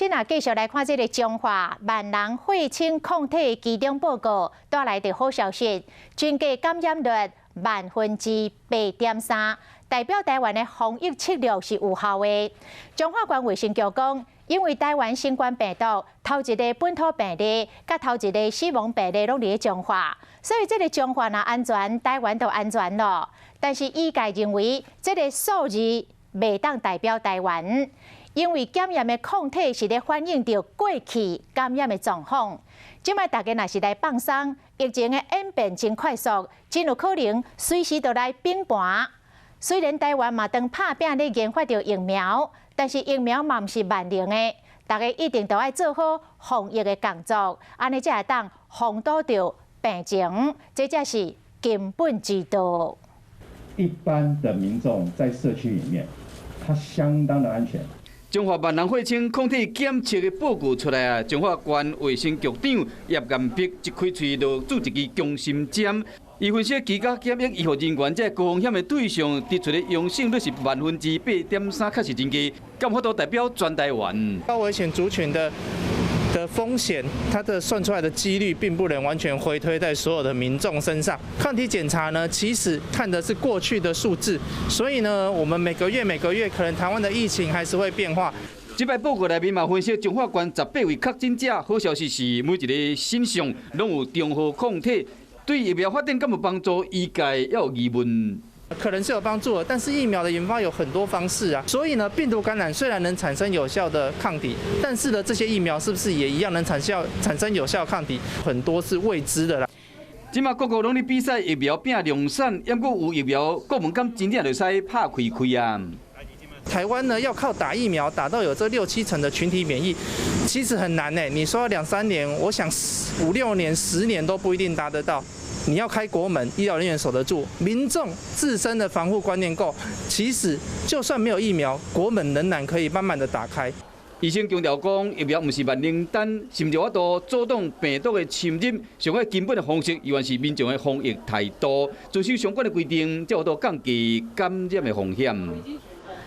這若繼續來看這个彰化萬人血清抗體期中報告帶來的好消息，全國感染率3.8萬，代表台灣的防疫策略是有效的。彰化縣衛生局講，因為台灣新冠病毒頭一个本土病例，佮頭一个死亡病例攏佇咧彰化，所以這个彰化若安全，台灣就安全囉。但是醫界認為，這个數字袂當代表台灣。因為檢驗的抗體是咧反映著過去感染的狀況。這擺大家若是來放鬆，疫情的演變真快速，真有可能隨時就來崩盤。雖然台灣嘛當拍拚咧研發著疫苗，但是疫苗嘛毋是萬能的，大家一定都愛做好防疫的工作，按呢才會當防堵著病情，這才是根本之道。一般的民眾在社區裡面，他相當的安全。彰化萬人血清抗體檢測的報告出來啊！彰化縣衛生局長葉彥碧一開喙就注一支強心針。伊分析居家檢疫醫護人員這高風險的對象，得出的陽性率是8.3萬，確實真低，敢有法度代表全台灣？高危險族群的風險，它的算出來的幾率並不能完全回推在所有的民眾身上。抗體檢查呢，其實看的是過去的數字，所以呢，我們每個月每個月可能台灣的疫情還是會變化。這擺報告內面嘛分析彰化縣18位確診者，好消息是每一个身上攏有中和抗體，對疫苗發展敢有幫助？醫界猶有疑問。可能是有幫助的，但是疫苗的研發有很多方式啊，所以呢，病毒感染雖然能產生有效的抗體，但是呢，這些疫苗是不是也一樣能產生有效抗體？很多是未知的啦。這馬各國攏咧比賽疫苗拼量產，猶閣有疫苗，國門敢真正就使拍開開啊？台灣呢，要靠打疫苗打到有這六七成的群體免疫，其實很難呢。你說兩三年，我想五六年、10年都不一定達得到。你要開國門，醫療人員守得住，民眾自身的防護觀念夠，其實就算沒有疫苗，國門仍然可以慢慢的打開。醫生強調講，疫苗毋是萬靈丹，甚至有法度阻擋病毒的侵入。上個根本的方式，依然是民眾的防疫態度，遵守相關的規定，才有法度降低感染的風險。